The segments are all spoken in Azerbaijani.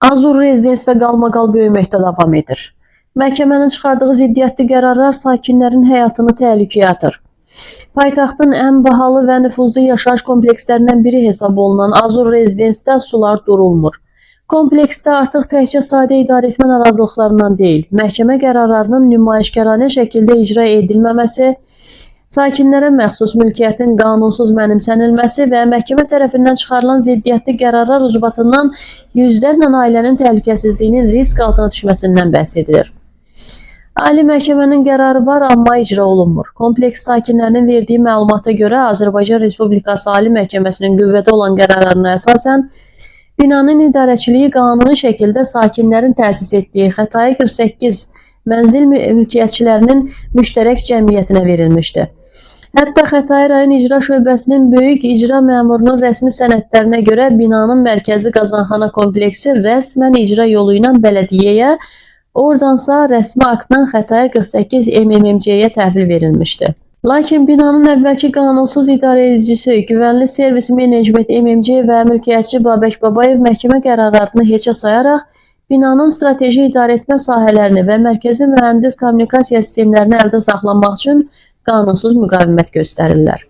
Azur rezidensidə qalmaqal böyüməkdə davam edir. Məhkəmənin çıxardığı ziddiyyətli qərarlar sakinlərin həyatını təhlükəyə atır. Paytaxtın ən bahalı və nüfuzlu yaşayış komplekslərindən biri hesab olunan Azur rezidensidə sular durulmur. Kompleksdə artıq təkcə sadə idarəetmə narazılıqlarından deyil, məhkəmə qərarlarının nümayişkaranə şəkildə icra edilməməsi, sakinlərə məxsus mülkiyyətin qanunsuz mənimsənilməsi və məhkəmə tərəfindən çıxarılan ziddiyyətli qərarlar ucbatından yüzlərlə ailənin təhlükəsizliyinin risk altına düşməsindən bəhs edilir. Ali Məhkəmənin qərarı var, amma icra olunmur. Kompleks sakinlərinin verdiyi məlumata görə Azərbaycan Respublikası Ali Məhkəməsinin qüvvədə olan qərarlarına əsasən binanın idarəçiliyi qanuni şəkildə sakinlərin təsis etdiyi Xətai 48 mənzil mülkiyyətçilərinin müştərək cəmiyyətinə verilmişdi. Hətta Xətai rayon İcra Şöbəsinin böyük icra məmurunun rəsmi sənədlərinə görə binanın mərkəzi qazanxana kompleksi rəsmən icra yolu ilə bələdiyyəyə, oradansa rəsmi aktla Xətai 48 MMMC-yə təhvil verilmişdi. Lakin binanın əvvəlki qanunsuz idarəedicisi Güvənli Servis Menecment MMC və mülkiyyətçi Babək Babayev məhkəmə qərarlarını heçə sayaraq binanın strateji idarəetmə sahələrini və mərkəzi mühəndis kommunikasiya sistemlərini əldə saxlamaq üçün qanunsuz müqavimət göstərirlər.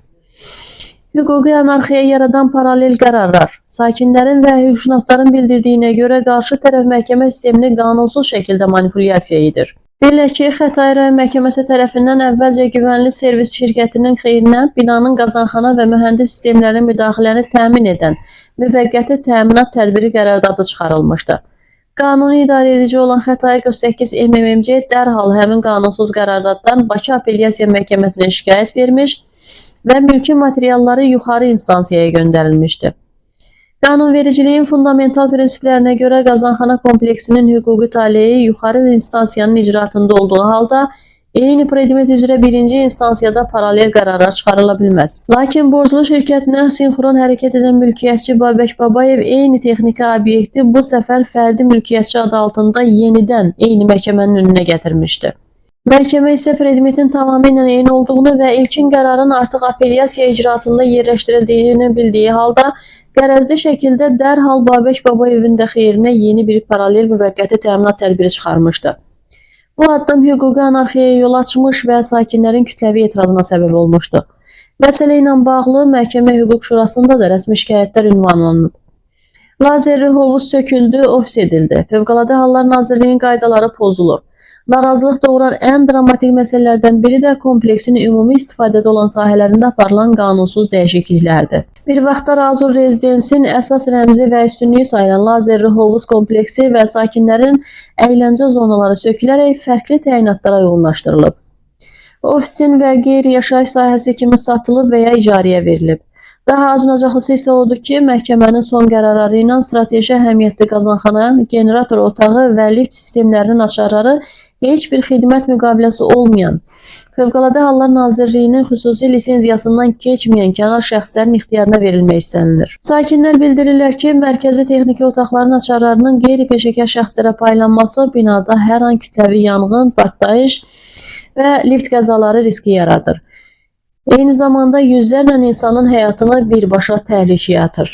Hüquqi anarxiya yaradan paralel qərarlar, sakinlərin və hüquqşünasların bildirdiyinə görə qarşı tərəf məhkəmə sistemini qanunsuz şəkildə manipulyasiya edir. Belə ki, Xətai rayon məhkəməsi tərəfindən əvvəlcə Güvənli Servis şirkətinin xeyrinə binanın qazanxana və mühəndis sistemlərinə müdaxiləni təmin edən müvəqqəti təminat tədbiri qərardadı çıxarılmışdı. Qanuni idarəedici olan Xətai 48 MMMC dərhal həmin qanunsuz qərardaddan Bakı Apellyasiya Məhkəməsinə şikayət vermiş və mülki materialları yuxarı instansiyaya göndərilmişdi. Qanunvericiliyin fundamental prinsiplərinə görə qazanxana kompleksinin hüquqi taleyi yuxarı instansiyanın icraatında olduğu halda eyni predmet üzrə birinci instansiyada paralel qərarlar çıxarıla bilməz. Lakin borclu şirkətinə sinxron hərəkət edən mülkiyyətçi Babək Babayev eyni texniki obyekti bu səfər fərdi mülkiyyətçi adı altında yenidən eyni məhkəmənin önünə gətirmişdi. Məhkəmə isə predmetin tamamilə eyni olduğunu və ilkin qərarın artıq apellyasiya icraatında yerləşdirildiyini bildiyi halda qərəzli şəkildə dərhal Babək Babayevin də xeyrinə yeni bir paralel müvəqqəti təminat tədbiri çıxarmışdı. Bu addım hüquqi anarxiyaya yol açmış və sakinlərin kütləvi etirazına səbəb olmuşdu. Məsələ ilə bağlı Məhkəmə Hüquq Şurasında da rəsmi şikayətlər ünvanlanıb. Lazerli hovuz söküldü, ofis edildi. Fövqəladə Hallar Nazirliyinin qaydaları pozulur. Narazılıq doğuran ən dramatik məsələlərdən biri də kompleksin ümumi istifadədə olan sahələrində aparılan qanunsuz dəyişikliklərdir. Bir vaxtlar Azur rezidensin əsas rəmzi və üstünlüyü sayılan lazerli hovuz kompleksi və sakinlərin əyləncə zonaları sökülərək fərqli təyinatlara uyğunlaşdırılıb. Ofisin və qeyri-yaşayış sahəsi kimi satılıb və ya icarəyə verilib. Daha acınacaqlısı isə odur ki, məhkəmənin son qərarları ilə strateji əhəmiyyətli qazanxana, generator otağı və lift sistemlərinin açarları heç bir xidmət müqaviləsi olmayan, Fövqəladə Hallar Nazirliyinin xüsusi lisenziyasından keçməyən kənar şəxslərin ixtiyarına verilmək istənilir. Sakinlər bildirirlər ki, mərkəzi texniki otaqların açarlarının qeyri-peşəkar şəxslərə paylanması binada hər an kütləvi yanğın, partlayış və lift qəzaları riski yaradır. Eyni zamanda yüzlərlə insanın həyatını birbaşa təhlükəyə atır.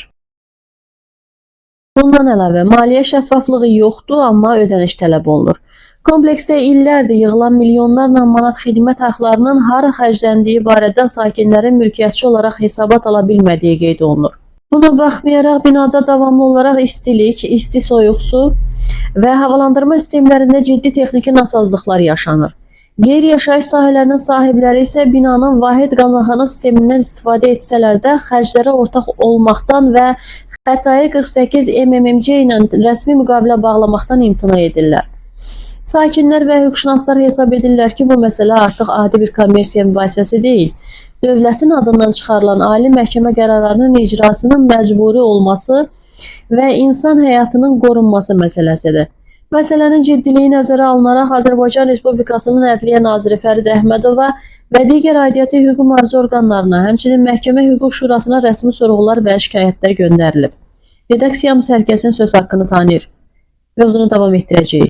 Bundan əlavə, maliyyə şəffaflığı yoxdur, amma ödəniş tələb olunur. Kompleksdə illərdir yığılan milyonlarla manat xidmət haqlarının hara xərcləndiyi barədə sakinlərin mülkiyyətçi olaraq hesabat ala bilmədiyi qeyd olunur. Buna baxmayaraq binada davamlı olaraq istilik, isti soyuq su və havalandırma sistemlərində ciddi texniki nasazlıqlar yaşanır. Qeyri-yaşayış sahələrinin sahibləri isə binanın vahid qazanxana sistemindən istifadə etsələr də xərclərə ortaq olmaqdan və Xətai 48 MMMC ilə rəsmi müqavilə bağlamaqdan imtina edirlər. Sakinlər və hüquqşünaslar hesab edirlər ki, bu məsələ artıq adi bir kommersiya mübahisəsi deyil. Dövlətin adından çıxarılan ali məhkəmə qərarlarının icrasının məcburi olması və insan həyatının qorunması məsələsidir. Məsələnin ciddiliyi nəzərə alınaraq Azərbaycan Respublikasının Ədliyyə Naziri Fərid Əhmədova və digər aidiyyəti hüquq mühafizə orqanlarına, həmçinin Məhkəmə Hüquq Şurasına rəsmi sorğular və şikayətlər göndərilib. Redaksiyamız hər kəsin söz haqqını tanıyır. Mövzunu davam etdirəcəyik.